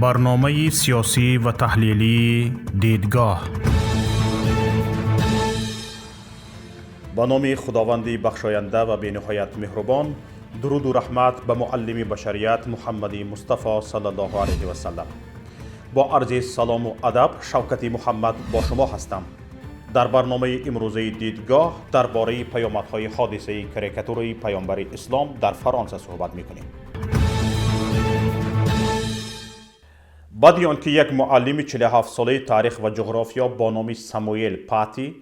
Барномаи сиёсӣ ва таҳлилии «Дидгоҳ». Ба номи Худованди бахшоянда ва бениҳоят меҳрубон, дуруду раҳмат ба муаллими башарият Муҳаммади Мустафо саллаллоҳу алайҳи васаллам. Бо арзи салому адаб, Шавкати Муҳаммад бо шумо ҳастам. Дар барномаи имрӯзаи «Дидгоҳ» дар бораи паёмадҳои ҳодисаи карикатураи паёмбари ислом дар Фаронса суҳбат мекунем. Баъди он ки як муаллими 47-солаи таърих ва ҷуғрофиё бо номи Самуэл Пати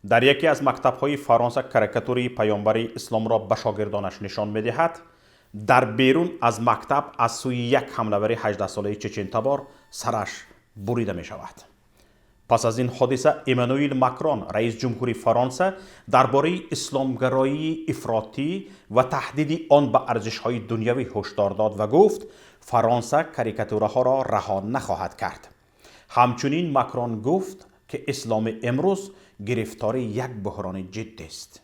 дар яке аз мактабҳои Фаронса карикатураи паёмбари исломро ба шогирдонаш нишон медиҳад, дар берун аз мактаб аз сӯи як ҳамлавари 18-солаи чечентабор сараш бурида мешавад. Пас аз ин ҳодиса Эммануил Макрон, раис ҷумҳури Фаронса, дар бораи исломгароии ифротӣ ва таҳдиди он ба арзишҳои дунявӣ ҳушдор дод ва гуфт, Фаронса карикатураҳоро раҳо нахоҳад кард. Ҳамчунин Макрон гуфт, ки исломи имрӯз гирифтори як буҳрони ҷиддист.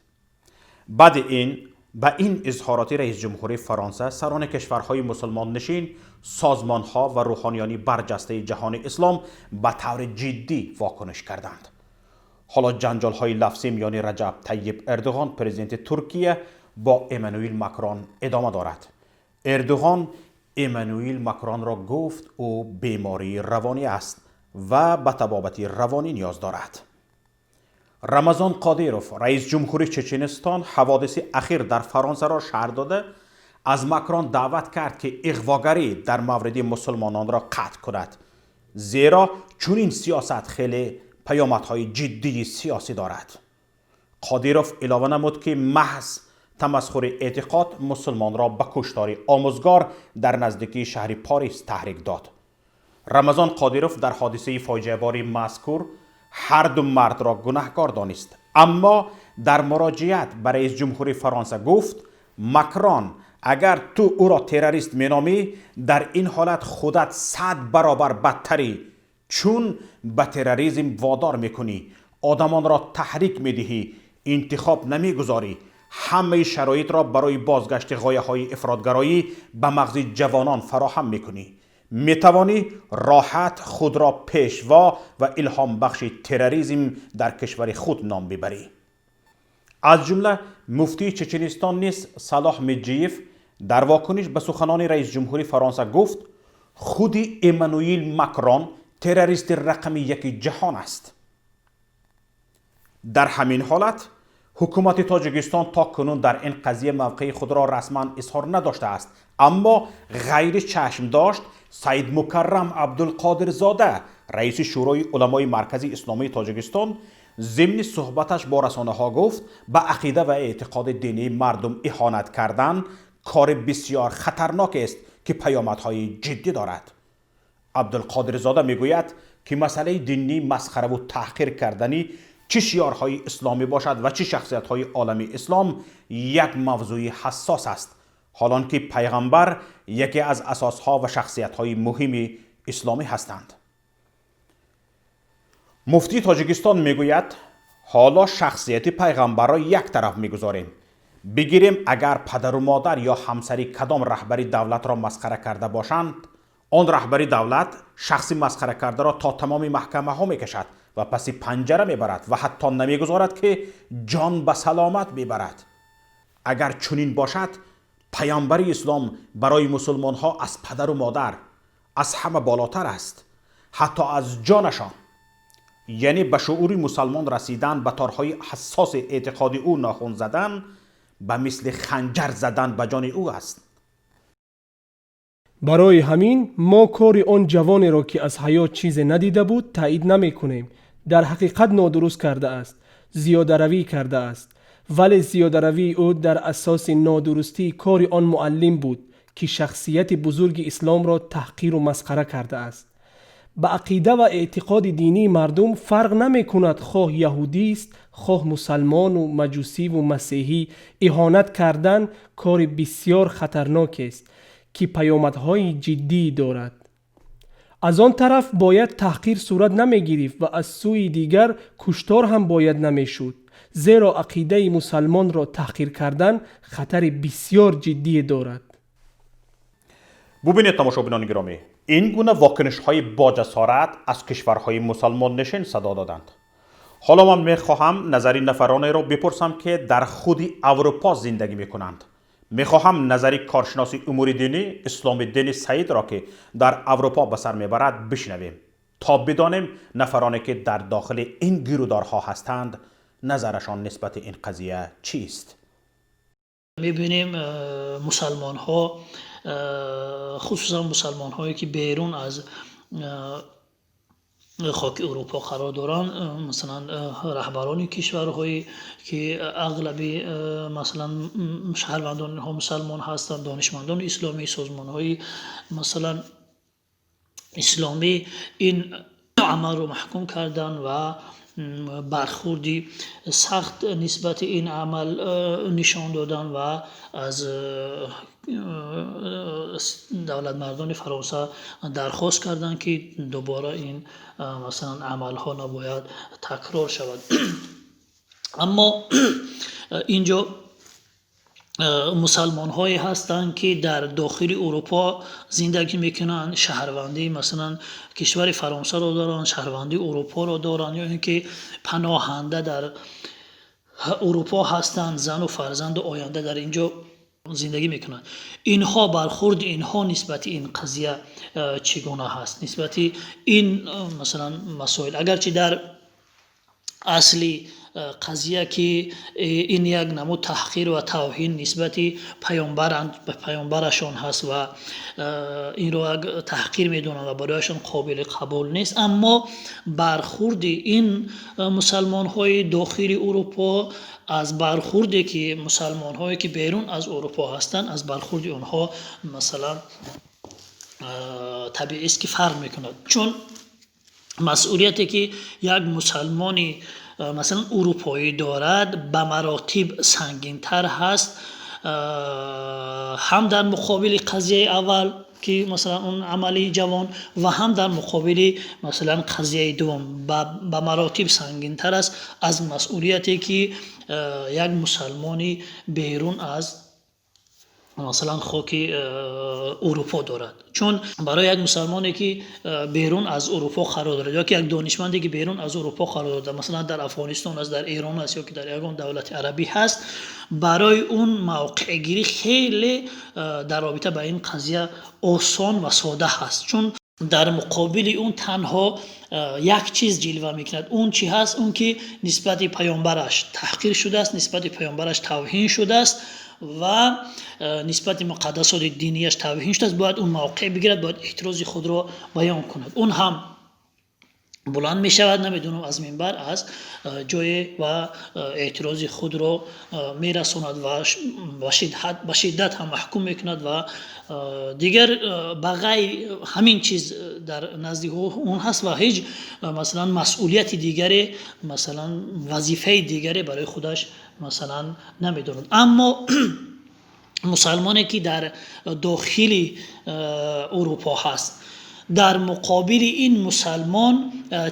Баъди ин ба ин изҳороти раис ҷумҳури Фаронса сарони кишварҳои мусулмоннишин, созмонҳо ва рӯҳониёни барҷастаи ҷаҳони ислом ба таври ҷиддӣ вокуниш карданд. Ҳоло ҷанҷолҳои лафзӣ миёни Раҷаб Тайиб Эрдуғон, президенти Туркия, бо Эммануил Макрон идома дорад. Эрдуғон Эммануил Макронро гуфт, ӯ бемории равонӣ аст ва ба табобати равонӣ ниёз дорад. Рамазон Қодиров, раис ҷумҳури Чеченистон, ҳаводиси ахир дар Фаронсаро шарҳ дода, аз Макрон даъват кард, ки иғвогарӣ дар мавриди мусулмононро қатъ кунад, зеро чунин сиёсат хеле паёмадҳои ҷиддии сиёсӣ дорад. Қодиров илова намуд, ки маҳз тамасхури эътиқод мусулмонро ба куштори омӯзгор дар наздикии шаҳри Порис таҳрик дод. Рамазон Қодиров дар ҳодисаи фоҷиабори мазкур ҳар ду мардро гунаҳкор донист, аммо дар муроҷиат ба раис ҷумҳури Фаронса гуфт: «Макрон, агар ту ӯро террорист меномӣ, дар ин ҳолат худат 100 баробар бадтарӣ, чун ба терроризм водор мекунӣ, одамонро таҳрик медиҳӣ, интихоб намегузорӣ, ҳамаи шароитро барои бозгашти ғояҳои ифротгароӣ ба мағзи ҷавонон фароҳам мекунӣ. Метавонӣ роҳат худро пешво ва илҳомбахши терроризм дар кишвари худ ном бибарӣ». Аз ҷумла муфтии Чеченистон низ Салоҳ Меджиев дар вокуниш ба суханони раисҷумҳури Фаронса гуфт, худи Эммануил Макрон террористи рақами яки ҷаҳон аст. Дар ҳамин ҳолат ҳукумати Тоҷикистон то кунун дар ин қазия мавқеи худро расман изҳор надоштааст, аммо ғайри чашм дошт Саид Мукаррам Абдулқодирзода, раиси Шӯрои уламои Маркази Исломии Тоҷикистон, зимни суҳбаташ бо расонаҳо гуфт, ба ақида ва эътиқоди динии мардум иҳонат кардан кори бисёр хатарнокест, ки паёмадҳои ҷиддӣ дорад. Абдулқодирзода мегӯяд, ки масъалаи динӣ масхараву таҳқир кардани чӣ шиёрҳои исломӣ бошад ва чӣ шахсиятҳои олами ислом як мавзӯи ҳассос аст, ҳолон ки пайғамбар яке аз асосҳо ва шахсиятҳои муҳими исломӣ ҳастанд. Муфтии Тоҷикистон мегӯяд, ҳоло шахсияти пайғамбарро як тараф мегузорем. Бигирем, агар падару модар ё ҳамсари кадом раҳбари давлатро масхара карда бошанд, он раҳбари давлат шахси масхара кардаро то тамоми маҳкамаҳо мекашад ва паси панҷара мебарад ва ҳатто намегузорад, ки ҷон ба саломат мебарад. Агар чунин бошад, паёмбари ислом барои мусулмонҳо аз падару модар, аз ҳама болотар аст, ҳатто аз ҷонашон. Яъне ба шуури мусалмон расидан, ба торҳои ҳассоси эътиқоди ӯ нохун задан ба мисли ханҷар задан ба ҷони ӯ аст. Барои ҳамин мо кори он ҷавонеро, ки аз ҳаёт чизе надида буд, таъид намекунем. Дар ҳақиқат нодуруст кардааст, зиёдаравӣ кардааст, вале зиёдаравии ӯ дар асоси нодурустии кори он муаллим буд, ки шахсияти бузурги исломро таҳқиру масхара кардааст. Ба ақида ва эътиқоди динии мардум фарқ намекунад, хоҳ яҳудист, хоҳ мусалмону маҷусиву масеҳӣ, иҳонат кардан кори бисёр хатарнокест, ки паёмадҳои ҷиддӣ дорад. Аз он тараф бояд таҳқир сурат намегирифт ва аз сӯи дигар куштор ҳам бояд намешуд, зеро ақидаи мусалмонро таҳқир кардан хатари бисёр ҷиддие дорад. Бубинед, тамошобинони гиромӣ. Ин гуна вокунишҳои боҷасорат аз кишварҳои мусалмоннишин садо доданд. Ҳоло ман мехоҳам назари нафаронеро бипурсам, ки дар худи Аврупо зиндагӣ мекунанд. Мехоҳам назари коршиноси умури динӣ Исломиддини Саидро, ки дар Аврупо ба сар мебарад, бишнавем, то бидонем нафароне, ки дар дохили ин гирудорҳо ҳастанд, назарашон нисбати ин қазия чист. Мебинем, мусалмонҳо, хусусан мусалмонҳое, ки берун аз хоки Урупо қарор доранд, масалан, раҳбарони кишварҳое, ки ағлаби, масалан, шаҳрвандони онҳо мусалмон ҳастанд, донишмандони исломӣ, созмонҳои, масалан, исломӣ ин амалро маҳкум карданд ва бархурди сахт нисбати ин амал нишон доданд ва аз давлатмардони Фаронса дархост карданд, ки дубора ин, масалан, амалҳо набояд такрор шавад. Аммо ин ҷо мусалмонҳое ҳастанд, ки дар дохили Урупо зиндагӣ мекунанд, шаҳрвандии, масалан, кишвари Фаронсаро доранд, шаҳрвандии Урупоро доранд ё ин ки паноҳанда дар Урупо ҳастанд, зану фарзанду оянда дар ин ҷо зиндагӣ мекунанд. Инҳо, бархурди инҳо нисбати ин қазия чӣ гуна ҳаст, нисбати ин, масалан, масоил? Агарчи дар асли қазия, ки ин як намуд таҳқир ва тавҳин нисбати паёмбарашон ҳаст ва инро як таҳқир медонанд ва барояшон қобили қабул нест, аммо бархурди ин мусалмонҳои дохили Урупо аз бархурде, ки мусалмонҳое, ки берун аз Урупо ҳастанд, аз бархурди онҳо, масалан, табиист, ки фарқ мекунад, чун масъулияте, ки як мусалмони, масалан, урупоӣ дорад, ба маротиб сангинтар ҳаст, ҳам дар муқобили қазияи аввал, ки, масалан, он амали ҷавон, ва ҳам дар муқобили, масалан, қазияи дуввум ба маротиб сангинтар аст аз масъулияте, ки як мусалмони берун аз, масалан, хоки Урупо дорад. Чун барои як мусалмоне, ки берун аз Урупо қарор дорад, ё ки як донишманде, ки берун аз Урупо қарор дорад, масалан, дар Афғонистон аст, дар Эрон аст ё ки дар ягон давлати арабӣ ҳаст, барои он мавқеъгирӣ хеле дар робита ба ин қазия осон ва сода ҳаст, чун дар муқобили он танҳо як чиз ҷилва мекунад. Он чӣ ҳаст? Он ки нисбати паёмбараш таҳқир шудааст, нисбати паёмбараш тавҳин шудааст ва нисбати муқаддасоти динияш тавҳин шудааст. Бояд он мавқеъ бигирад, бояд эътирози худро баён кунад. Он ҳам буланд мешавад, намедонам, аз минбар, аз ҷое ва эътирози худро мерасонад ва ба шиддат ҳам маҳкум мекунад ва дигар ба ғайр ҳамин чиз дар назди он ҳаст ва ҳеҷ, масалан, масъулияти дигаре, масалан, вазифаи дигаре барои худаш, масалан, намедонад. Аммо мусалмоне, ки дар дохили Урупо ҳаст, дар муқобили ин мусалмон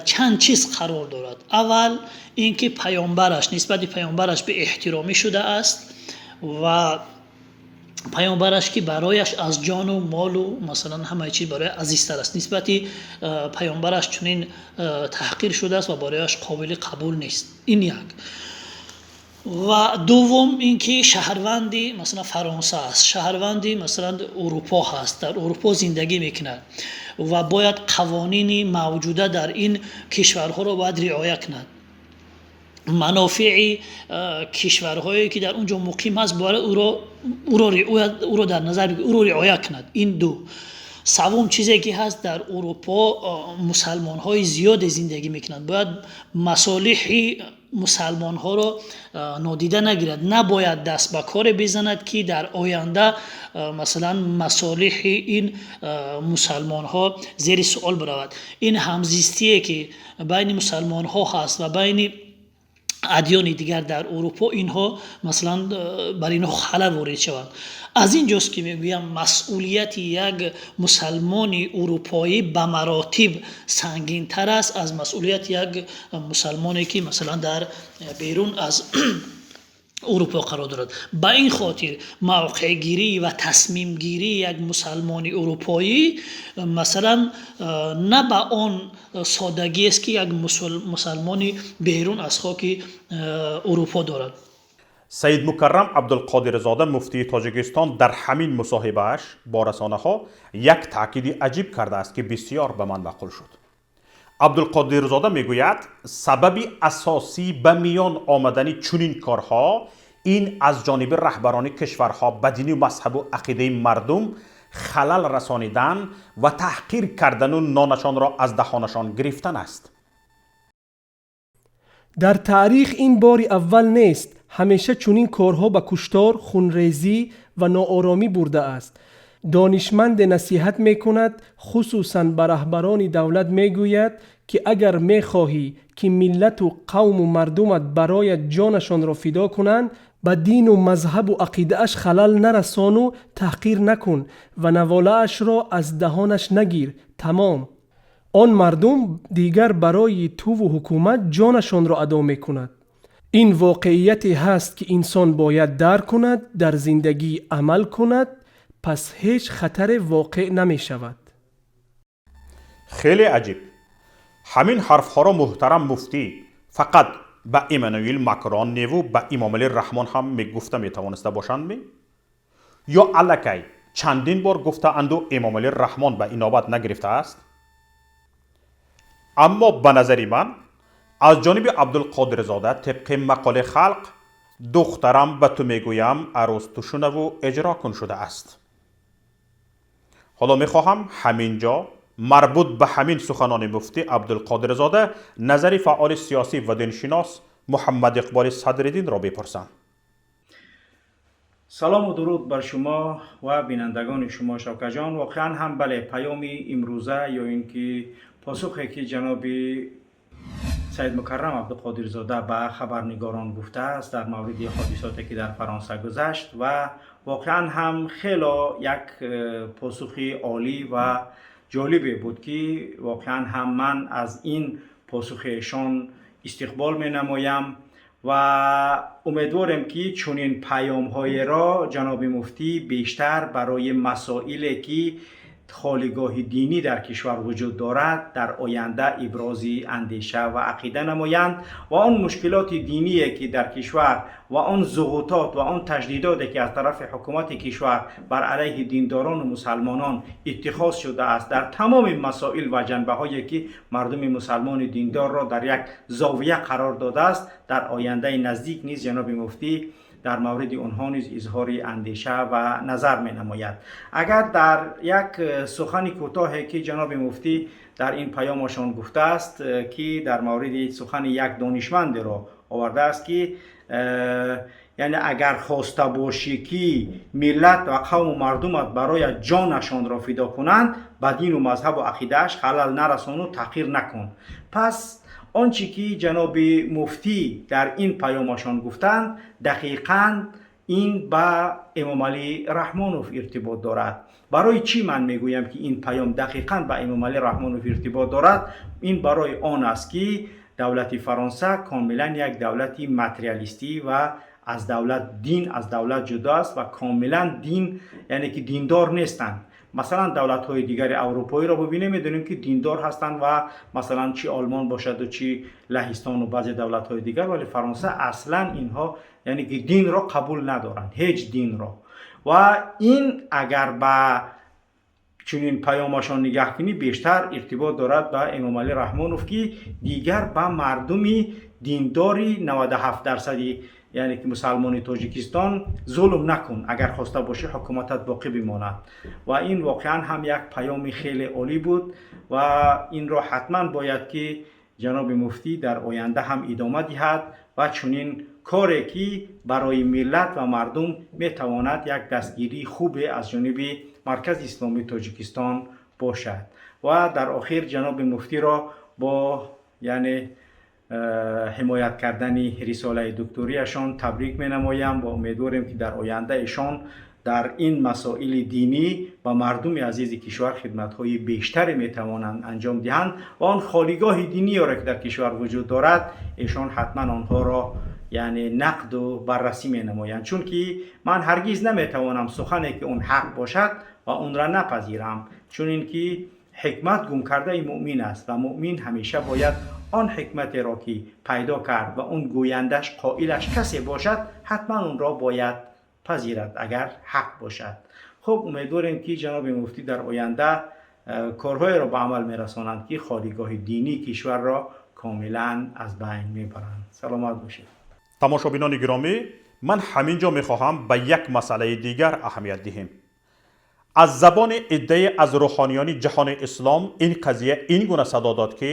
чанд чиз қарор дорад. Аввал ин ки паёмбараш, нисбати паёмбараш беэҳтиромӣ шудааст ва паёмбараш, ки барояш аз ҷону молу, масалан, ҳамаи чиз барои азизтар аст, нисбати паёмбараш чунин таҳқир шудааст ва барояш қобили қабул нест. Ин як. Ва дуввум ин ки шаҳрванди, масалан, Фаронса аст, шаҳрванди, масалан, Урупо ҳаст, дар Урупо зиндагӣ мекунад ва бояд қавонини мавҷуда дар ин кишварҳоро бояд риоя кунад. Манофеи кишварҳое, ки дар он ҷо муқим аст, бояд ӯро дар назар бигирад, ӯро риоя кунад. Ин ду. Саввум чизе, ки ҳаст, дар Урупо мусалмонҳои зиёде зиндагӣ мекунанд, бояд масолиҳи мусалмонҳоро нодида нагирад. Набояд даст ба коре бизанад, ки дар оянда, масалан, масолиҳи ин мусалмонҳо зери суол биравад. Ин ҳамзистие, ки байни мусалмонҳо ҳаст ва байни адёни дигар дар Урупо, инҳо, масалан, бар инҳо халал ворид шаванд. Аз ин ҷост, ки мегӯям, масъулияти як мусалмони урупоӣ ба маротиб сангинтар аст аз масъулияти як мусалмоне, ки, масалан, дар берун аз Урупо қарор дорад. Ба ин хотир мавқеъгирӣ ва тасмимгирии як мусалмони урупоӣ, масалан, на ба он содагиест, ки як мусалмони берун аз хоки Урупо дорад. Саид Мукаррам Абдулқодирзода, муфтии Тоҷикистон, дар ҳамин мусоҳибааш бо расонаҳо як таъкиди аҷиб кардааст, ки бисёр ба ман маъқул шуд. Абдулқодирзода мегӯяд, сабаби асосӣ ба миён омадани чунин корҳо ин аз ҷониби раҳбарони кишварҳо ба дину мазҳабу ақидаи мардум халал расонидан ва таҳқир кардану нонашонро аз даҳонашон гирифтан аст. Дар таърих ин бори аввал нест. Ҳамеша чунин корҳо ба куштор, хунрезӣ ва нооромӣ бурдааст. Донишманде насиҳат мекунад, хусусан ба раҳбарони давлат мегӯяд, ки агар мехоҳӣ, ки миллату қавму мардумат бароят ҷонашонро фидо кунанд, ба дину мазҳабу ақидааш халал нарасону таҳқир накун ва наволаашро аз даҳонаш нагир. Тамом. Он мардум дигар барои туву ҳукумат ҷонашонро адо мекунад. Ин воқеияте ҳаст, ки инсон бояд дарк кунад, дар зиндагӣ амал кунад, пас ҳеҷ хатаре воқеъ намешавад. Хеле аҷиб! Ҳамин ҳарфҳоро муҳтарам муфтӣ фақат ба Эммануил Макрон неву ба Имомалӣ Раҳмон ҳам мегуфта метавониста бошанд-ми? Ё аллакай чандин бор гуфтаанду Эмомалӣ Раҳмон ба инобат нагирифтааст? Аммо ба назари ман, аз ҷониби Абдулқодирзода тибқи мақоли халқ «духтарам, ба ту мегӯям, арӯз ту шунаву иҷро кун» шудааст. Ҳоло мехоҳам ҳамин ҷо марбут ба ҳамин суханони муфтӣ Абдулқодирзода назари фаъоли сиёсӣ ва диншинос Муҳаммад Иқболи Садриддинро бипурсам. Салому дуруд бар шумо ва бинандагони шумо, Шавкатҷон. Воқеан ҳам, бале, паёми имрӯза ё ин ки посухе, ки ҷаноби Саид Мукаррам Абдуқодирзода ба хабарнигорон гуфтааст дар мавриди ҳодисоте, ки дар Фаронса гузашт, ва воқеан ҳам хело як посухи олӣ ва ҷолибе буд, ки воқеан ҳам ман аз ин посухи эшон истиқбол менамоям ва умедворем, ки чунин паёмҳоеро ҷаноби муфтӣ бештар барои масоиле, ки холигоҳи динӣ дар кишвар вуҷуд дорад, дар оянда ибрози андеша ва ақида намоянд ва он мушкилоти диние, ки дар кишвар, ва он зуғутот ва он таҷдидоте, ки аз тарафи ҳукумати кишвар бар алайҳи диндорону мусалмонон иттихоз шудааст, дар тамоми масоил ва ҷанбаҳое, ки мардуми мусалмони диндорро дар як зовия қарор додааст, дар ояндаи наздик низ ҷаноби муфтӣ дар мавриди онҳо низ изҳори андеша ва назар менамояд. Агар дар як сухани кӯтоҳе, ки ҷаноби муфтӣ дар ин паёмашон гуфтааст, ки дар мавриди сухани як донишмандеро овардааст, ки яъне агар хоста бошӣ, ки миллат ва қавму мардумат барои ҷонашонро фидо кунанд, ба дину мазҳабу ақидааш халал нарасону таҳқир накун. Пас он чӣ ки ҷаноби муфтӣ дар ин паёмашон гуфтанд, дақиқан ин ба Эмомалӣ Раҳмонов иртибот дорад. Барои чӣ ман мегӯям, ки ин паём дақиқан ба Эмомалӣ Раҳмонов иртибот дорад? Ин барои он аст, ки давлати Фаронса комилан як давлати материалистӣ ва аз давлат дин аз давлат ҷудо аст ва комилан дин, яъне ки диндор нестанд. Масалан, давлатҳои дигари аврупоиро бубинем, медонем, ки диндор ҳастанд ва масалан, чи Олмон бошаду, чи Лаҳистону баъзе давлатҳои дигар, вале Фаронса аслан инҳо, яъне ки динро қабул надоранд, ҳеҷ динро. Ва ин агар ба чунин паёмашон нигаҳ кунӣ, бештар иртибот дорад ба Эмомалӣ Раҳмонов, ки дигар ба мардуми диндори 97 дарсади, яъне ки мусалмони Тоҷикистон зулм накун, агар хоста бошӣ ҳукуматат боқӣ бимонад. Ва ин воқеан ҳам як паёми хеле олӣ буд ва инро ҳатман бояд, ки ҷаноби муфтӣ дар оянда ҳам идома диҳад ва чунин коре, ки барои миллат ва мардум метавонад як дастгирии хубе аз ҷониби Маркази Исломии Тоҷикистон бошад. Ва дар охир ҷаноби муфтиро бо яъне ҳимоят кардани рисолаи дукторияшон табрик менамоям ва умедворем, ки дар оянда эшон дар ин масоили динӣ ба мардуми азизи кишвар хидматҳои бештаре метавонанд анҷом диҳанд ва он холигоҳи диниёро, ки дар кишвар вуҷуд дорад, эшон ҳатман онҳоро Яъне нақду баррасӣ менамоянд, чунки ман ҳаргиз наметавонам сухане ки он ҳақ бошад ва онра напазирам, чун ин ки ҳикмат гумкардаи муъмин аст ва муъмин ҳамеша бояд он ҳикматеро ки пайдо кард ва он гӯяндаш, қоилаш касе бошад, ҳатман онро бояд пазирад, агар ҳақ бошад. Хуб, умедворем, ки ҷаноби муфтӣ дар оянда корҳоеро ба амал мерасонанд, ки холигоҳи динии кишварро комилан аз байн мебаранд. Саломат бошед. Тамошобинони гиромӣ, ман ҳамин ҷо мехоҳам ба як масъалаи дигар аҳамият диҳем. Аз забони иддае аз рӯҳониёни ҷаҳони ислом ин қазия ин гуна садо дод, ки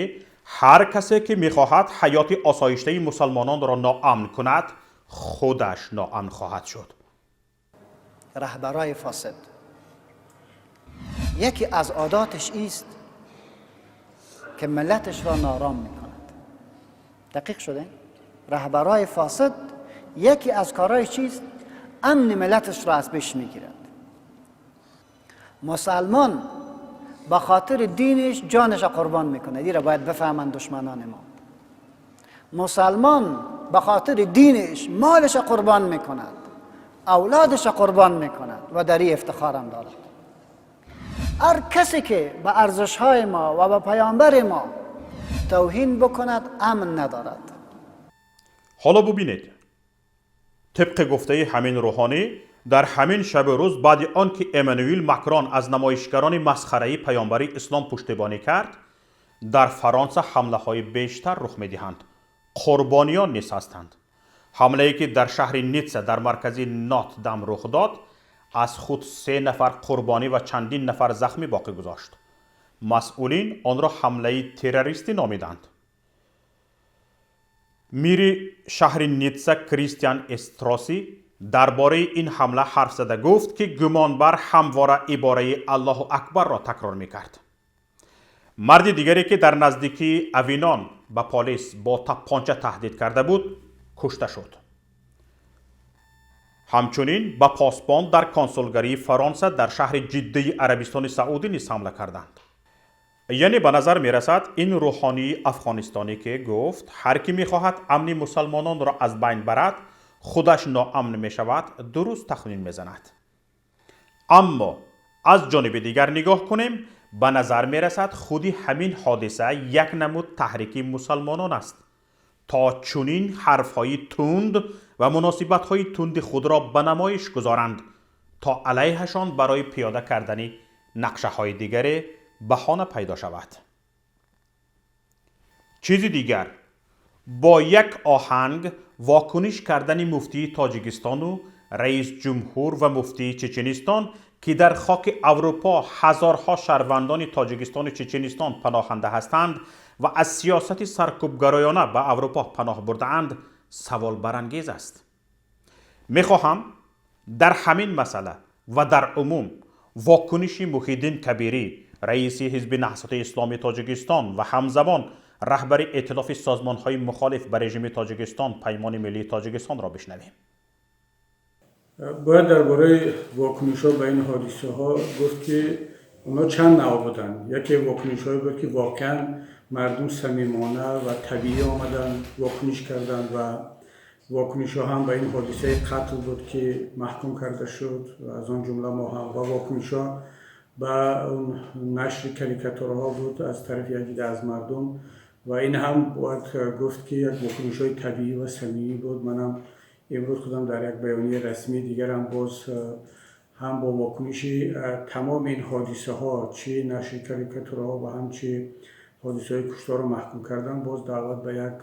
ҳар касе ки мехоҳад ҳаёти осоиштаи мусалмононро ноамн кунад, худаш ноамн хоҳад шуд. رهبرای فاسد یکی از عاداتش ایست که ملتش را نارام میکند. دقیق شده؟ رهبرای فاسد یکی از کارهای چیست؟ امن ملتش را از پیش میگیرد. مسلمان به خاطر دینش جانش را قربان میکنه. این را باید بفهمند دشمنان ما. مسلمان به خاطر دینش مالش را قربان میکند، اولادش را قربان میکند و در این افتخارم دارد. هر کسی که به ارزش های ما و به پیامبر ما توهین بکند، امن ندارد. Ҳоло бубинед, тибқи гуфтаи ҳамин рӯҳонӣ, дар ҳамин шабу рӯз, баъди он ки Эммануил Макрон аз намоишгарони масхараи паёмбари ислом пуштибонӣ кард, дар Фаронса ҳамлаҳои бештар рух медиҳанд, қурбониён низ ҳастанд. Ҳамлае ки дар шаҳри Ницца, дар маркази Нотр-Дам рух дод, аз худ се нафар қурбонӣ ва чандин нафар захмӣ боқӣ гузошт. Масъулин онро ҳамлаи террористӣ номиданд. Мири шаҳри Ницца Кристиан Эстроси дар бораи ин ҳамла ҳарф зада гуфт, ки гумонбар ҳамвора ибораи «Аллоҳу акбарро» такрор мекард. Марди дигаре, ки дар наздикии Авинон ба полис бо таппонча таҳдид карда буд, кушта шуд. Ҳамчунин ба посбон дар консулгарии Фаронса дар шаҳри Ҷиддаи Арабистони Саудӣ низ ҳамла карданд. Яъне ба назар мерасад, ин рӯҳонии афғонистонӣ, ки гуфт ҳар кӣ мехоҳад амни мусалмононро аз байн барад, худаш ноамн мешавад, дуруст тахмин мезанад. Аммо аз ҷониби дигар нигоҳ кунем, ба назар мерасад, худи ҳамин ҳодиса як намуд таҳрики мусалмонон аст, то чунин ҳарфҳои тунд ва муносибатҳои тунди худро ба намоиш гузоранд, то алайҳашон барои пиёда кардани нақшаҳои дигаре баҳона пайдо шавад. Чизи дигар, бо як оҳанг вокуниш кардани муфтии Тоҷикистону раисҷумҳур ва муфтии Чеченистон, ки дар хоки Аврупо ҳазорҳо шаҳрвандони Тоҷикистону Чеченистон паноҳанда ҳастанд ва аз сиёсати саркӯбгароёна ба Аврупо паноҳ бурдаанд, саволбарангез аст. Мехоҳам дар ҳамин масъала ва дар умум вокуниши Муҳиддин Кабирӣ, раиси Ҳизби Наҳзати Исломии Тоҷикистон ва ҳамзамон раҳбари Эътилофи созмонҳои мухолиф ба режими Тоҷикистон, Паймони Миллии Тоҷикистонро бишнавем. Бояд дар бораи вокунишҳо ба ин ҳодисаҳо гуфт, ки онҳо чанд навъ буданд. Яке вокунишҳое буд, ки воқеан мардум самимона ва табиӣ омаданд, вокуниш карданд ва вокунишҳо ҳам ба ин ҳодисаи қатл буд, ки маҳкум карда шуд, аз он ҷумла мо ҳам, ва вокунишҳо ба нашри карикатураҳо буд аз тарафи як дида аз мардум ва ин ҳам бояд гуфт, ки як вокунишҳои табиӣ ва самимӣ буд. Манам имрӯз худам дар як баёнияи расмии дигарам боз ҳам бо вокуниши тамоми ин ҳодисаҳо, чӣ нашри карикатураҳо ва ҳам чӣ ҳодисаҳои кушторро маҳкум кардан, боз даъват ба як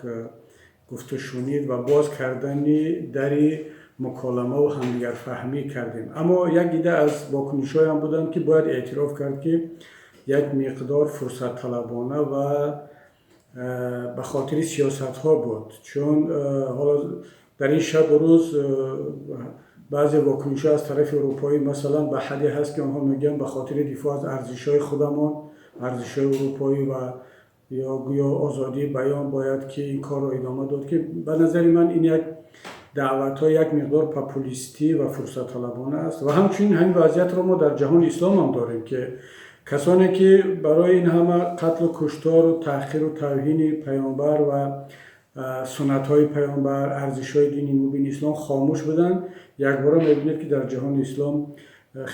гуфтушунид ва боз кардани дари муколама ва ҳамдигарфаҳмӣ кардем. Аммо як дида аз вокунишҳоям буданд, ки бояд эътироф кард, ки як миқдор фурсатталабона ва ба хотири сиёсатҳо буд, чун ҳоло дар ин шабу рӯз баъзе вокунишҳо аз тарафи урупоӣ, масалан, ба ҳадде ҳаст, ки онҳо мегӯянд, ба хотири дифоъ аз арзишҳои худамон, арзишҳои урупоӣ ва ё гӯё озодии баён, бояд ки ин корро идома дод, ки ба назари ман ин як даъватҳо як миқдор популистӣ ва фурсатталабона аст. Ва ҳамчунин ҳамин вазъиятро мо дар ҷаҳони ислом ҳам дорем, ки касоне ки барои ин ҳама қатлу куштору таҳқиру тавҳини паёмбар ва суннатҳои паёмбар, арзишҳои дини мубини ислом хомӯш буданд, якбора мебинед ки дар ҷаҳони ислом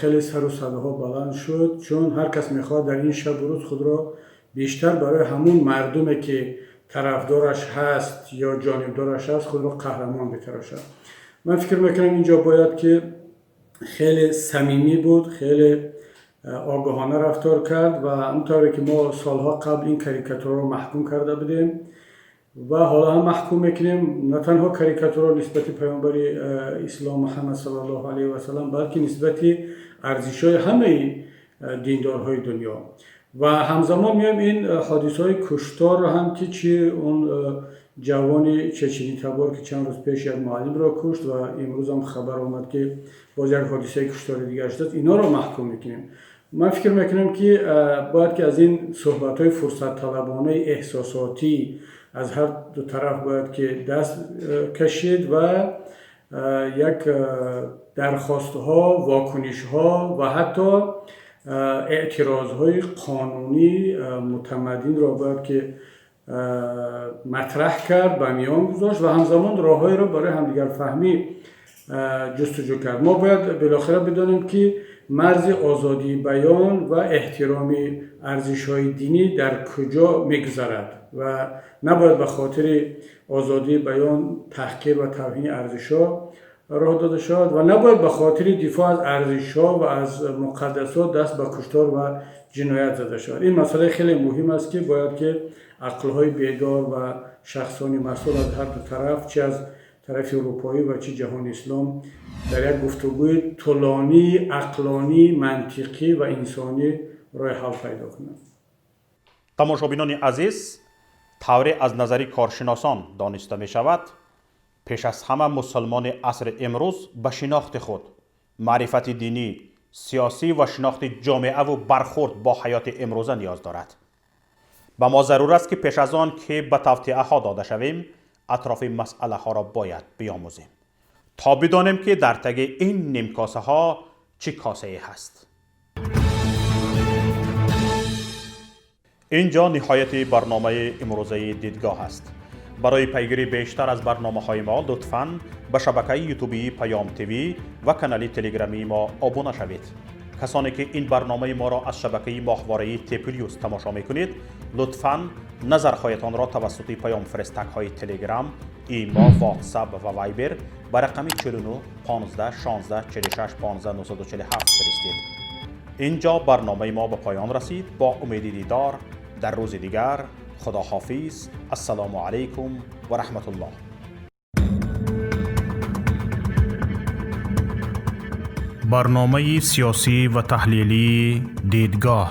хеле сару садоҳо баланд шуд, чун ҳар кас мехоҳад дар ин шабу рӯз худро бештар барои ҳамун мардуме ки тарафдораш ҳаст ё ҷонибдораш ҳаст худро қаҳрамон битарошад. Ман фикр мекунам инҷо бояд ки хеле самимӣ буд, хеле огоҳона рафтор кард ва он тавре ки мо солҳо қабл ин карикатурро маҳкум карда будем ва ҳоло ҳам маҳкум мекунем, на танҳо карикатурро нисбати паёмбари ислом Муҳаммад саллаллоҳу алайҳи васаллам, балки нисбати арзишҳои ҳамаи диндорҳои дунё. Ва ҳамзамон меоем ин ҳодисаҳои кушторро ҳам ки чи он ҷавони чеченитабор ки чанд рӯз пеш як муаллимро кушт ва имрӯз ҳам хабар омад ки боз як ҳодисаи куштори дигар шудааст, инҳоро маҳкум мекунем. Ман фикр мекунам ки бояд ки аз ин суҳбатҳои фурсатталабонаи эҳсосотӣ аз ҳар ду тараф бояд ки даст кашид ва як дархостҳо, вокунишҳо ва ҳатто эътирозҳои қонунӣ мутамаддинро бояд ки матраҳ кард, ба миён гузошт ва ҳамзамон роҳҳоеро барои ҳамдигарфаҳмӣ ҷустуҷӯ кард. Мо бояд билохира бидонем ки марзи озодии баён ва эҳтироми арзишҳои динӣ дар куҷо мегузарад ва набояд ба хотири озодии баён таҳқир ва тавҳини арзишҳо роҳ дода шавад ва набояд ба хотири дифоъ аз арзишҳо ва аз муқаддасот даст ба куштор ва ҷиноят зада шавад. Ин масъалаи хеле муҳим аст ки бояд ки ақлҳои бедор ва шахсони масъул аз ҳар ду тараф, чи аз тарафи урупоӣ ва чи ҷаҳони ислом, дар як гуфтугӯи тӯлонӣ, ақлонӣ, мантиқӣ ва инсонӣ роҳи ҳал пайдо кунанд. Тамошобинони азиз, тавре аз назари коршиносон дониста мешавад, пеш аз ҳама мусулмони асри имрӯз ба шинохти худ, маърифати динӣ, сиёсӣ ва шинохти ҷомеаву бархӯрд бо ҳаёти имрӯза ниёз дорад. Ба мо зарур аст ки пеш аз он ки ба тавтиаҳо дода шавем, атрофи масъалаҳоро бояд биомӯзем то бидонем ки дар таги ин нимкосаҳо чӣ косае ҳаст. Инҷо ниҳояти барномаи имрӯзаи дидгоҳ аст. Барои пайгирӣ бештар аз барномаҳои мо лутфан ба шабакаи ютубии Паём ТВ ва канали телеграмии мо обуна шавед. Касоне ки ин барномаи моро аз шабакаи моҳвораи Т Плюс тамошо мекунед, лутфан назарҳоятонро тавассути паёмфиристакҳои Телеграм, Имо, Ватсап ва Вайбер ба рақами 49 15 16 46 15 947 фиристед. Инҷо барномаи мо ба поён расид. Бо умеди дидор дар рӯзи дигар, худоҳофиз. Ассалому алайкум ва раҳматуллоҳ. Барномаи сиёсӣ ва таҳлилии дидгоҳ.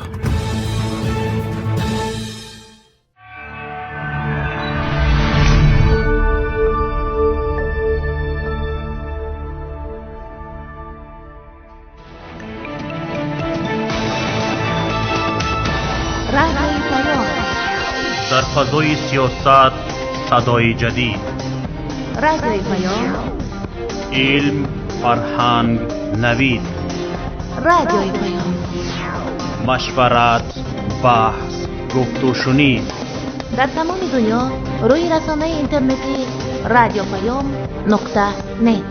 Дар фазои сиёсат садои ҷадид, радиои Паём, илм, фарҳанг, навид, радиои Паём, машварат, баҳс, гуфтушунид. Дар тамоми дунё рӯи расонаи интернетии радиопаём.нет.